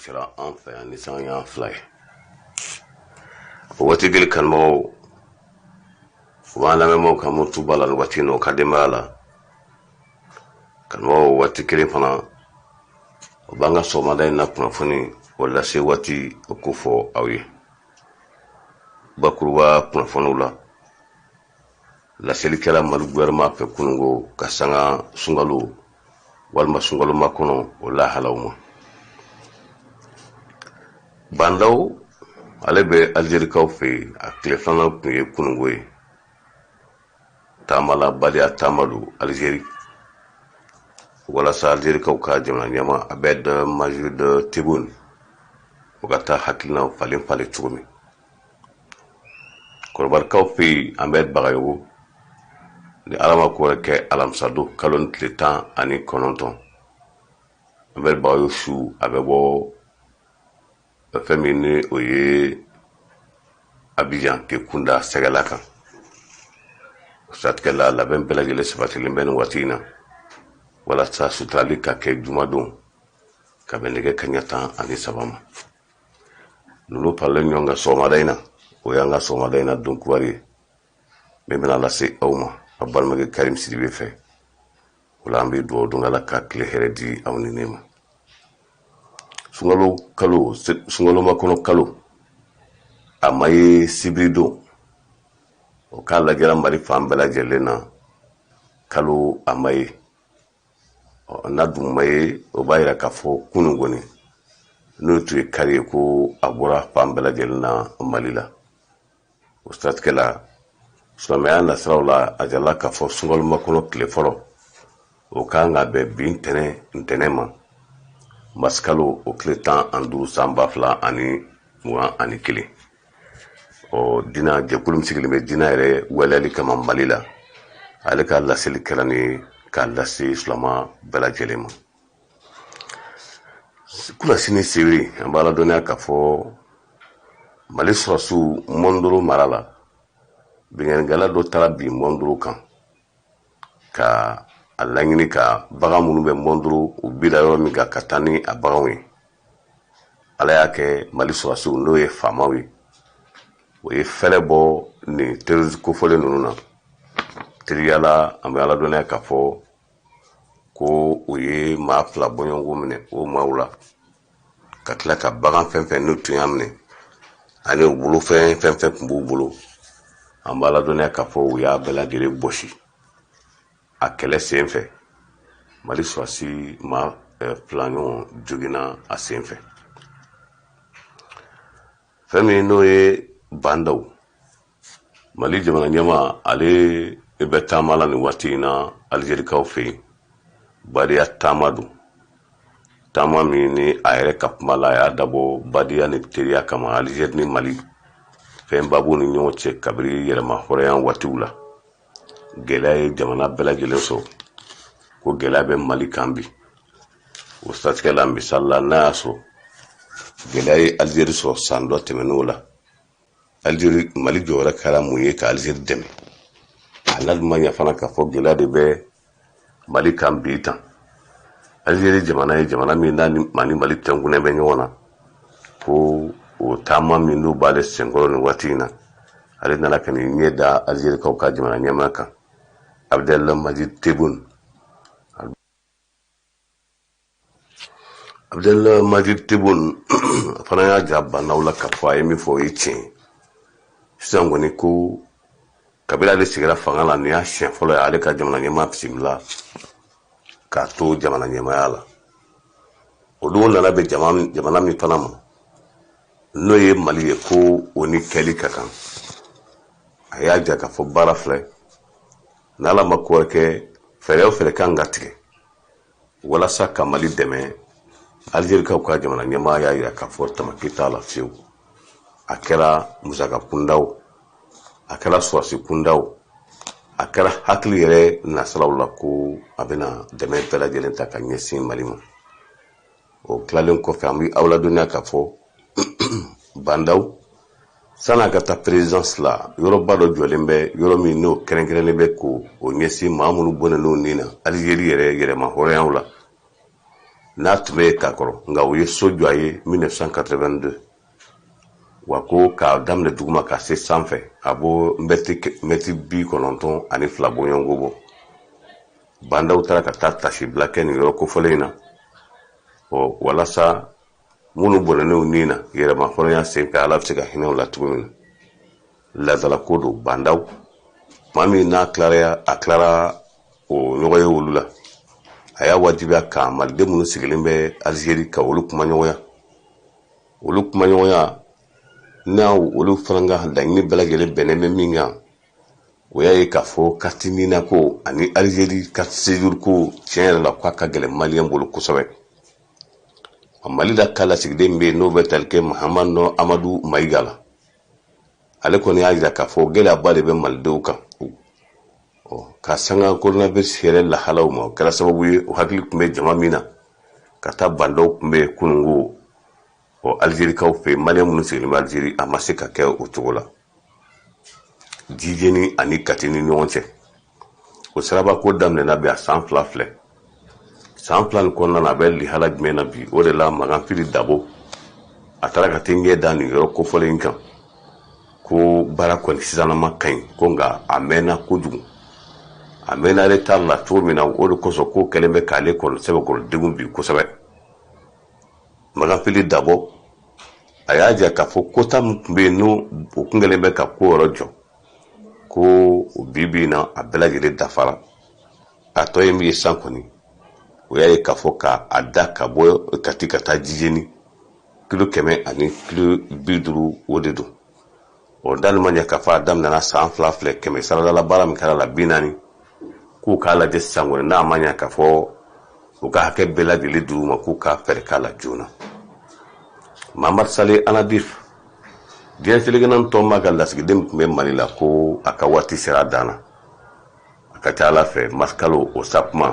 sera an fɛ yan ni sanga ɲɛ 2 ye. O waati kelen, kanubagaw, u b'an lamɛnbaaw ka motuba la nin waati in na, o ka denbaya la. Kanubagaw, o waati kelen fana, o b'an ka sɔgɔmada in na kunnafoni o lase waati o ko fɔ aw ye. Bakuruba kunnafoniw la, laseli kɛra Mali gouvernement fɛ kununko ka sanga sunkalo walima sunkalo makɔnɔ o lahalaw ma. Bah N'Daw, ale bɛ Algerikaw fɛ yen, a tile filanan tun ye kununko ye taama la, badenya taama don Algérie, walasa Algerikaw ka jamana ɲɛmaa Abdelmadjid Tebboune o ka taa hakilinaw falen falen cogo min. Kɔdiwarikaw fɛ yen, Hamed Bagayogo, ni Ala ma ko wɛrɛ kɛ, alamisa don kalo ni tile 19, Hamed Bagayogo su a bɛ bɔ fɛn min ni o ye Abijan k'i kunda Sɛgɛla kan. O siratigɛ la, labɛn bɛɛ lajɛlen sabatilen bɛ nin waati in na walasa suturali ka kɛ jumadon ka bɛn nɛgɛ kaɲɛ 13 ma. Ninnu faralen ɲɔgɔn kan sɔgɔmada in na, o y'an ka sɔgɔmada in na don kibaru ye min bɛna lase aw ma aw balimakɛ Karim Sidibe fɛ. O la, an bɛ dugawu don Ala ka tile hɛrɛ di aw ni ne ma. Sunkalo kalo, sunkalo makɔnɔ kalo a ma ye sibiri don o k'a lajɛra Mali fan bɛɛ lajɛlen na, kalo a ma ye. N'a dun ma ye, o b'a yira k'a fɔ kunun kɔni, n'o tun ye kari ye, ko a bɔra fan bɛɛ lajɛlen na Mali la. O siratigɛ la, silamɛya nasiraw la, a jirala k'a fɔ sunkalo makɔnɔ tile fɔlɔ o kan ka bɛn bi ntɛnɛn ma, marisikalo o tile 15, san 2021. Ɔ dina jɛkulu min sigilen bɛ dina yɛrɛ waleyali kama Mali la, ale ka laseli kɛra ni k'a lase silama bɛɛ lajɛlen ma. Kunasini sibiri, an b'a ladɔnniya k'a fɔ Mali sɔrɔsiw Mondoro mara la, binkannikɛla dɔ taara bin Mondoro kan ka a laɲini ka bagan minnu bɛ Mondoro u bila yɔrɔ min kan ka taa ni a baganw ye. Ala y'a kɛ, Mali sɔrɔsiw, n'o ye faamaw ye, o ye fɛrɛ bɔ nin terroriste kofɔlen ninnu na teriyala. An bɛ ala dɔnniya k'a fɔ ko u ye maa fila bɔɲɔgɔnko minɛ o maaw la, ka tila ka bagan fɛn fɛn n'u tun y'a minɛ ani u bolo fɛn fɛn fɛn tun b'u bolo, an b'a ladɔnniya k'a fɔ u y'a bɛɛ lajɛlen bɔsi. A kɛlɛ sen fɛ, Mali sɔrɔsi maa fila ɲɔgɔn joginna a sen fɛ. Fɛn min n'o ye Bah N'Daw, Mali jamana ɲɛmaa, ale bɛ taama la nin waati in na Alizerikaw fɛ yen. Badenya taama don, taama min ni a yɛrɛ ka kuma la, a y'a dabɔ badenya ni teriya kama. Alizeri ni Mali, fɛnba b'u ni ɲɔgɔn cɛ kabiri yɛrɛma hɔrɔnya waatiw la. Gɛlɛya ye jamana bɛɛ lajɛlen sɔrɔ, ko gɛlɛya bɛ Mali kan bi. O siratigɛ la, misali la, n'a y'a sɔrɔ gɛlɛya ye Alizeri sɔrɔ san dɔ tɛmɛn'o la, Alizeri, Mali jɔyɔrɔ kɛra mun ye ka Alizeri dɛmɛ? A n'a dun ma ɲɛ fana k'a fɔ gɛlɛya de bɛ Mali kan bi tan, Alizeri jamana ye jamana min n'a ni Mali tɛnkunnen bɛ ɲɔgɔn na, ko o taama min n'o b'ale senkɔrɔ nin waati in na, ale nana ka n'i ɲɛ da Alizerikaw ka jamana ɲɛmaa kan, Abdelmadjid Tebboune. Abdelmadjid Tebboune fana y'a jira Bah N'Daw la k'a fɔ a ye min fɔ, o ye tiɲɛ ye. Sisan kɔni, ko kabini ale sigira fanga la, nin y'a siɲɛ fɔlɔ ye ale ka jamana ɲɛmaa bisimila k'a to jamana ɲɛmaaya la. O dun nana bɛn jamana min fana ma, n'o ye Mali ye, ko o ni kɛli ka kan. A y'a jira k'a fɔ baara filɛ, n'Ala ma ko wɛrɛ kɛ, fɛɛrɛ o fɛɛrɛ kan ka tigɛ walasa ka Mali dɛmɛ, Alizerikaw ka jamana ɲɛmaa y'a jira k'a fɔ tamaki t'a la fiyewu. A kɛra musaka kundaw, a kɛra sɔrɔsi kundaw, a kɛra hakili yɛrɛ nasiraw la, ko a bɛna dɛmɛ bɛɛ lajɛlen ta ka ɲɛsin Mali ma. O tilalen kɔfɛ, an bɛ aw ladɔnniya k'a fɔ Bah N'Daw, san'a ka taa présidence la, yɔrɔba dɔ jɔlen bɛ, yɔrɔ min n'o kɛrɛnkɛrɛnnen bɛ ko o ɲɛsin maa minnu bɔnnen n'u ni na Alizeri yɛrɛ yɛrɛma hɔrɔnyaw la. N'a tun bɛ yen ka kɔrɔ, nka u ye so jɔ a ye 1982. Wa ko k'a daminɛ duguma ka se sanfɛ, a b'o mɛtiri 92 bɔɲɔgɔnko bɔ. Bandaw taara ka taa tasibila kɛ nin yɔrɔ kofɔlen in na, ɔ walasa minnu bɔnɛn'u ni na yɛrɛmahɔrɔnya sen fɛ, Ala bɛ se ka hinɛ u la cogo min na. Laadala ko don. Bandaw tuma min n'a tilara, a tilara o ɲɔgɔn ye olu la, a y'a wajibiya ka maliden minnu sigilen bɛ Alizeri ka olu kumaɲɔgɔnya. Olu kumaɲɔgɔnya n'a olu fana ka laɲini bɛɛ lajɛlen bɛnnen bɛ min kan, o y'a ye k'a fɔ carte NINA ko ani Alizeri carte séjour ko, tiɲɛ yɛrɛ la, k'a ka gɛlɛn maliyɛn bolo kosɛbɛ. Mali la ka lasigiden bɛ yen, n'o bɛ tali kɛ Mahamadu Amadu Mayiga la, ale kɔni y'a jira k'a fɔ gɛlɛyaba de bɛ malidenw kan ka sanga coronavirus yɛrɛ lahalaw ma. O kɛra sababu ye, o hakili tun bɛ jama min na ka taa bandaw tun bɛ kununko ɔ Alizerikaw fɛ yen, maliyɛn minnu sigilen bɛ Alizeri, a ma se ka kɛ o cogo la. Jijeni ani Kati ni ɲɔgɔn cɛ, o siraba ko daminɛna bi, a san 2 filɛ. San 2 nin kɔnɔna na, a bɛ lihala jumɛn na bi? O de la Makan Fili Dabo, a taara ka t'i ɲɛ da nin yɔrɔ kofɔlen in kan, ko baara kɔni sisanama ka ɲi ko, nka a mɛnna kojugu. A mɛnna retard la cogo min na, o de kosɔn ko kɛlen bɛ k'ale kɔni sɛbɛkɔrɔ degun bi kosɛbɛ. Makan Fili Dabo, a y'a jira k'a fɔ quota min tun bɛ yen, n'o o kun kɛlen bɛ ka ko yɔrɔ jɔ, ko bi bi in na a bɛɛ lajɛlen dafara. A tɔ ye min ye sisan kɔni, o y'a ye k'a fɔ ka a da ka bɔ Kati ka taa Jijeni, kilo 100 ani kilo 50, o de don. O dali ma ɲɛ k'a fɔ a daminɛna san 2 filɛ, kɛmɛ saradala baara min kɛra la 40, k'u k'a lajɛ sisan kɔni, n'a ma ɲɛ k'a fɔ u ka hakɛ bɛɛ lajɛlen d'u ma, k'u ka fɛɛrɛ k'a la joona. Mamadu Sale Anadif, diɲɛ seleke naani tɔnba ka lasigiden min tun bɛ Mali la, ko a ka waati sera a dan na. A ka ca Ala fɛ, marisikalo o sakuma,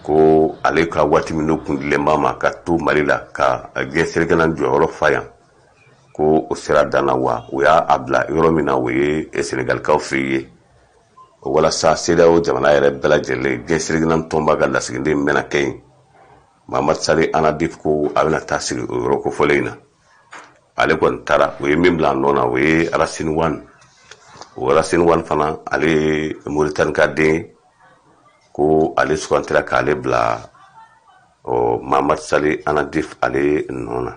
ko ale ka waati min n'o kun dilen b'a ma ka to Mali la ka diɲɛ seleke naani jɔyɔrɔ fa yan, ko o sera dan na. Wa u y'a bila yɔrɔ min na, o ye Senegalikaw fɛ yen, walasa CEDEAO jamana yɛrɛ bɛɛ lajɛlen, diɲɛ seleke naani tɔnba ka lasigiden bɛna kɛ yen. Mamadu Sale Anadif ko a bɛna taa sigi o yɔrɔ kofɔlen in na. Ale kɔni taara, o ye min bila a nɔ na, o ye Racine Wane. O Racine Wane fana, ale ye Moritani ka den ye, ko ale sugantira k'ale bila ɔ Mamadu Sale Anadif ale nɔ na.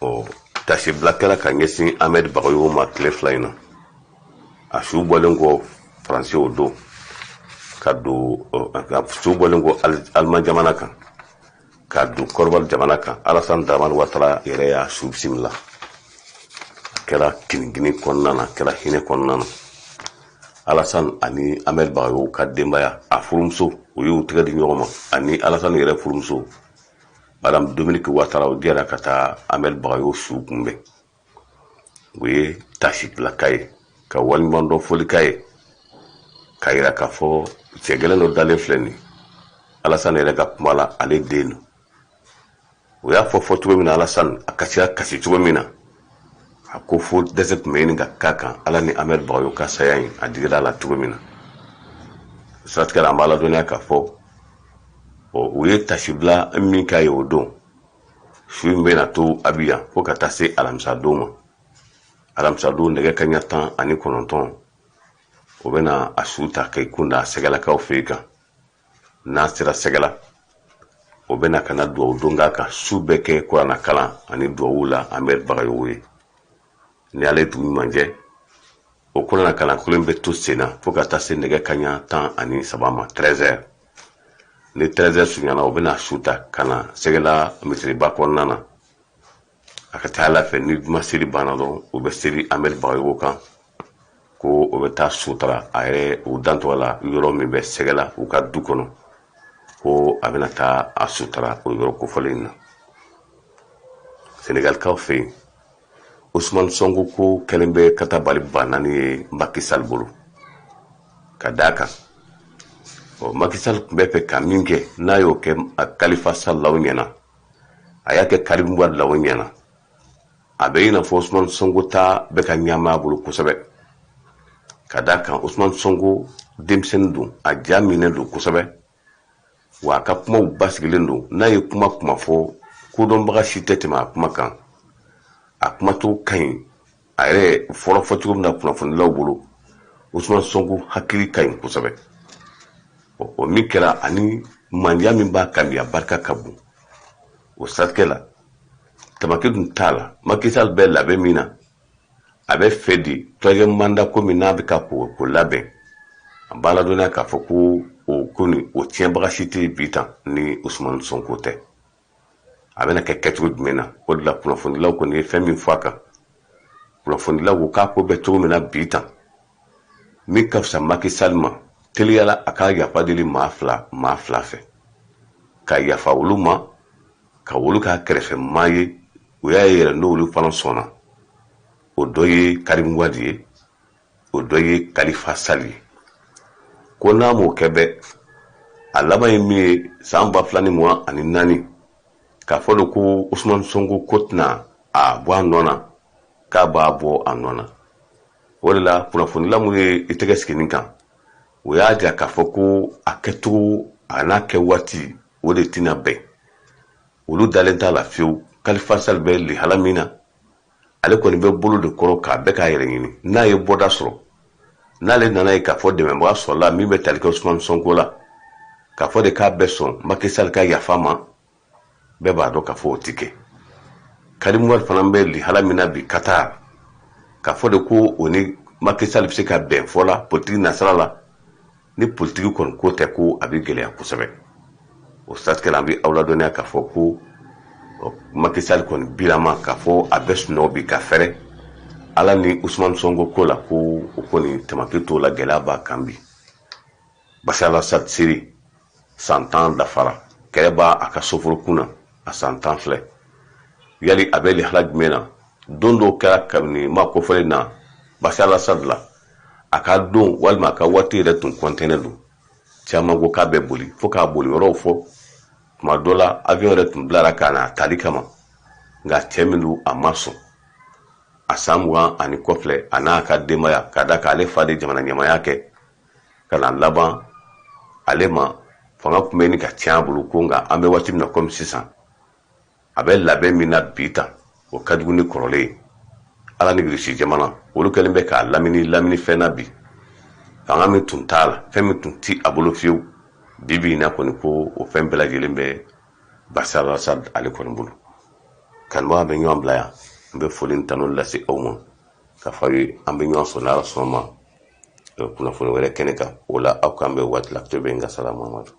Ɔ tasibila kɛra ka ɲɛsin Ahmed Bagayogo ma tile 2 in na. A su bɔlen kɔ Faransi o don, ka don, su bɔlen kɔ Aliman jamana kan ka don Kɔdiwari jamana kan, Alassane Dramane Ouattara yɛrɛ y'a su bisimila. A kɛra kinigini kɔnɔna na, a kɛra hinɛ kɔnɔna na. Alassane ani Ahmed Bagayogo ka denbaya, a furumuso, u y'u tɛgɛ di ɲɔgɔn ma, ani Alassane yɛrɛ furumuso Madame Dominique Ouattara, o jɛra ka taa Ahmed Bagayogo su kunbɛn. O ye tasibila k'a ye, ka waleɲumandɔn foli k'a ye, k'a yira k'a fɔ cɛ gɛlɛn dɔ dalen filɛ nin. Alassane yɛrɛ ka kuma la, ale den don. O y'a fɔ fɔ cogo min na, Alassane a kasira kasi cogo min na, a ko fo dɛsɛ tun bɛ ɲini ka k'a kan. Ala ni Ahmed Bagayogo ka saya in, a digira a la cogo min na, siratigɛ la, an b'a ladɔnniya k'a fɔ u ye tasibila min k'a ye o don, su in bɛna to Abijan fo ka taa se alamisa don ma. Alamisa don, nɛgɛ kaɲa 19, o bɛna a su ta k'i kun da Sɛgɛlakaw fɛ yen kan. N'a sera Sɛgɛla, o bɛna ka na duwawu don k'a kan, su bɛɛ kɛ kuranna kalan ani duwawu la Ahmed Bagayogo ye. Ni ale dugu ɲuman jɛ, o kuranna kalan kelen bɛ to sen na fo ka taa se nɛgɛ kaɲa 13 ma, 13 heures. Ni 13 heures surunyana, o bɛna su ta ka na Sɛgɛla misiriba kɔnɔna na. A ka ca Ala fɛ, ni juma seli banna dɔrɔn, o bɛ seli Ahmed Bagayogo kan, ko o bɛ taa sutura a yɛrɛ u dantɔgɔ la yɔrɔ min bɛ Sɛgɛla, u ka du kɔnɔ, ko a bɛna taa a sutura o yɔrɔ kofɔlen in na. Senegalikaw fɛ yen, Ousmane Sonko ko kɛlen bɛ katabali ba naani ye Macky Sall bolo, ka d'a kan ɔ Macky Sall tun bɛ fɛ ka min kɛ, n'a y'o kɛ Khalifa Sall la, o ɲɛna. A y'a kɛ Karim Wade la, o ɲɛna. A bɛ i n'a fɔ Ousmane Sonko ta bɛ ka ɲaama a bolo kosɛbɛ, ka d'a kan Ousmane Sonko denmisɛnnin don, a ja minɛ don kosɛbɛ. Wa a ka kumaw basigilen don. N'a ye kuma kuma fɔ, kodɔnbaga si tɛ tɛmɛ a kuma kan. A kumacogo ka ɲi, a yɛrɛ fɔlɔ fɔ cogo min na kunnafonidilaw bolo, Usumani Sonko hakili ka ɲi kosɛbɛ. O min kɛra ani mandiya min b'a kan bi, a barika ka bon. O siratigɛ la, tamaki dun t'a la. Macky Sall bɛ labɛn min na, a bɛ fɛ de troisième mandat ko min n'a bɛ ka ko labɛn, an b'a ladɔnniya k'a fɔ ko o ko nin, o tiɲɛbaga si tɛ bi tan ni Usumani Sonko tɛ. A bɛna kɛ kɛcogo jumɛn na? O de la kunnafonidilaw kɔni ye fɛn min fɔ a kan, kunnafonidilaw ko k'a ko bɛ cogo min na bi tan, min ka fisa Macky Sall ma, teliyala a ka yafa deli maa fila fɛ, ka yafa olu ma, ka olu k'a kɛrɛfɛ maa ye. O y'a ye yɛrɛ, n'olu fana sɔnna. O dɔ ye Karim Wade ye, o dɔ ye Khalifa Sall ye. Ko n'a m'o kɛ bɛ, a laban ye min ye san 2024, k'a fɔ de ko Usumani Sonko ko tɛna a bɔ a nɔ na, k'a b'a bɔ a nɔ na. O de la kunnafonila minnu ye i tɛgɛ sigi nin kan, o y'a jira k'a fɔ ko a kɛcogo a n'a kɛ waati, o de tɛna bɛn. Olu dalen t'a la fiyewu. Khalifa Sall bɛ lihala min na, ale kɔni bɛ bolo de kɔrɔ k'a bɛɛ k'a yɛrɛ ɲini. N'a ye bɔda sɔrɔ, n'ale nana ye k'a fɔ dɛmɛbaga sɔrɔla min bɛ tali kɛ Usumani Sonko la, k'a fɔ de k'a bɛ sɔn Macky Sall ka yafa ma, bɛɛ b'a dɔn k'a fɔ o ti kɛ. Karim Wade fana bɛ lihala min na bi Qatar, k'a fɔ de ko o ni Macky Sall bɛ se ka bɛn fɔ la politiki nasira la, ni politiki kɔni ko tɛ, ko a bɛ gɛlɛya kosɛbɛ. O siratigɛ la, an bɛ aw ladɔnniya k'a fɔ ko Macky Sall kɔni bilama k'a fɔ a bɛ sunɔgɔ bi ka fɛrɛ ala ni Usumani Sonko ko la, ko o kɔni tamaki t'o la, gɛlɛya b'a kan bi. Bashar al-Assad Syrie, san 10 dafara, kɛlɛ b'a a ka soforokun na, a san 10 filɛ. Yali a bɛ lihala jumɛn na? Don dɔw kɛra kabini maa kofɔlen na Bashar al-Assad la, a ka don walima a ka waati yɛrɛ tun kɔntɛnɛ don. Caman ko k'a bɛ boli fo k'a boli yɔrɔw fɔ. Tuma dɔ la, avion yɛrɛ tun bilara ka na tali kama, nka cɛ min don, a ma sɔn. A san 20 ani kɔ filɛ, a n'a ka denbaya, ka da k'ale fa de jamana ɲɛmaaya kɛ ka na laban ale ma, fanga tun bɛ ɲini ka tiɲɛ a bolo ko. Nka an bɛ waati min na komi sisan, a bɛ labɛn min na bi tan, o ka jugu ni kɔrɔlen ye. Ala ni Irisi jamana, olu kɛlen bɛ k'a lamini lamini fɛn na bi. Fanga min tun t'a la, fɛn min tun ti a bolo fiyewu, bi bi in na kɔni, ko o fɛn bɛɛ lajɛlen bɛ Bashar al-Assad ale kɔni bolo. Kanubaga bɛ ɲɔgɔn bila yan. An bɛ foli ni tanu lase aw ma k'a fɔ aw ye, an bɛ ɲɔgɔn sɔrɔ n'Ala sɔnna ma kunnafoni wɛrɛ kɛnɛ kan. O la, aw k'an bɛn waati la. To bɛ n ka sala Mamadu.